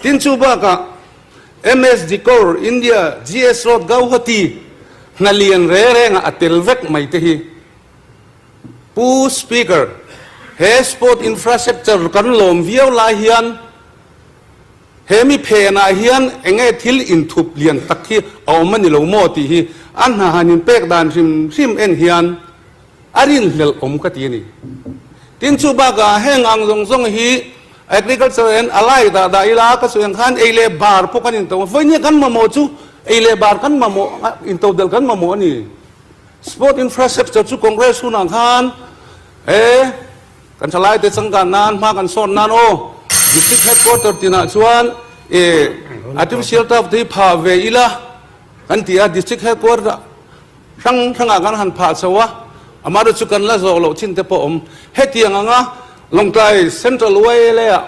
Tin chu bakah MS Decor India GS Road Gauhati hna lian re renga a tel vek mai te hi Pu Speaker, he sport infrastructure kan lawm viau lai hian he mi phenah hian enge thil inthup lian tak hi a awm a ni lo maw tih hi a hna han inpek dan hrim hrim en hian a rinhlelh awm ka ti a ni. Tin chu bakah heng ang zawng zawng hi agriculture and allied ah dah ila ka sawi ang khan ei leh bar pawh kan into a, vawinia kan mamawh chu ei leh bar kan mamawh intodelh kan mamawh a ni. Sport infrastructure chu Congress hunah khan e kan thalaite changkan nan hma kan sawn nan aw District Headquarter tinah chuan e artificial turf te hi phah ve ila kan ti a, District Headquarter hrang hrangah kan han phah chho a, amaherawhchu chu kan la zawh loh chin te pawh awm. Hetiang anga Lawngtlai Central YLA ah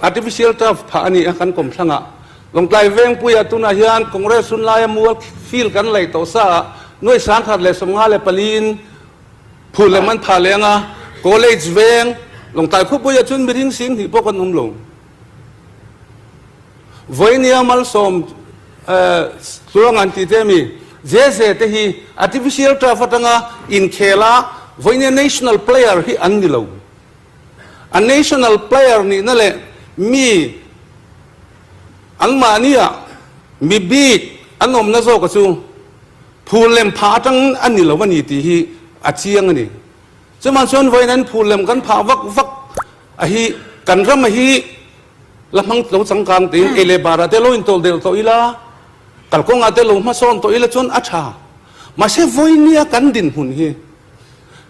artificial turf phah a ni a kan kawmthlangah. Lawngtlai Vengpuia tunah hian Congress hun laia mual field kan laih tawh sa ah nuai 1054 in phul lem an phah leng a, College Veng, Lawngtlai khawpuiah chuan miring 2000 pawh kan awm lo. Vawinia malsawm tluang an tih te mi JJ te hi artificial turf atanga inkhel a vawinia national player hi an ni lo. A national player nihna leh mi anmahnia mi bik an awmna zawka chu phul lem phah atang a ni lo a ni tih hi a chiang a ni. Chumah chuan vawiin an phul lem kan phah vak vak a hi kan ram a hi la hmang lo changkang tiin ei leh barah te lo intawl delh tawh ila, kalkawngah te lo hmasawn tawh ila chuan a tha. Mahse vawinia kan dinhmun hi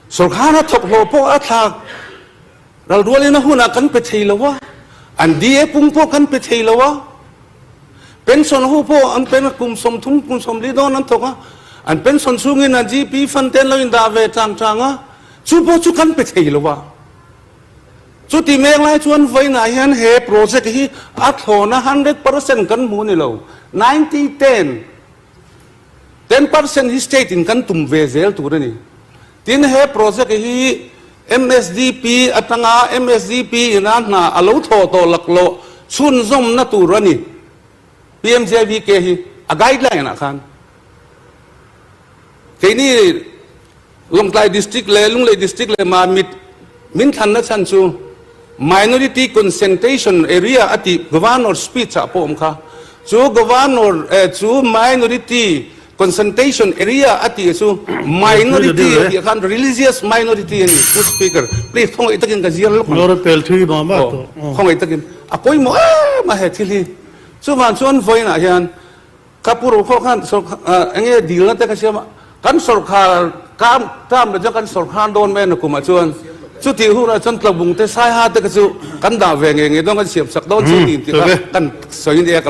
Sorkar a thawk hlawh pawh a thlak ral rualin a hunah kan pe thei lo a, an DA pung pawh kan pe thei lo a, pension ho pawh an pen a kum 30 kum 40 dawn an thawk a, an pension chhungin an GP fund te an lo indah ve chang chang a, chu pawh chu kan pe thei lo a. Chuti mek lai chuan vawiinah hian he project hi a thlawna 100% kan hmu ni lo, 90 10, 10% hi state in kan tum ve zel tur a ni. Tin he project hi MSDP atanga MSDP ina hna a lo thawh tawh laklawh chhunzawmna tur a ni. PMJVK hi a guideline ah khan keini Lawngtlai District leh Lunglei District leh Mamit min thlanna chhan chu Minority Concentration Area a tih Governor speech ah pawh awm kha. Chu Governor chu Minority Concentration Area a tih chu Minority a tih khan Religious Minority a ni. Pu Speaker, please khawngaih takin ka zial lawk ang. Lawr pel thui mah mah tawh. Khawngaih takin a pawimawh em a he thil hi. Chuvang chuan vawiinah hian Ka pu Rukhawk khan enge dilna te ka siam a, kan sawrkhar kam term leh chuan kan sawrkhar dawn mai a nakumah chuan chutih hunah chuan tlabung te saiha te kha chu kan dah ve ngei ngei dawn kan siam sak dawn chu tih tih kha kan sawi nia ka.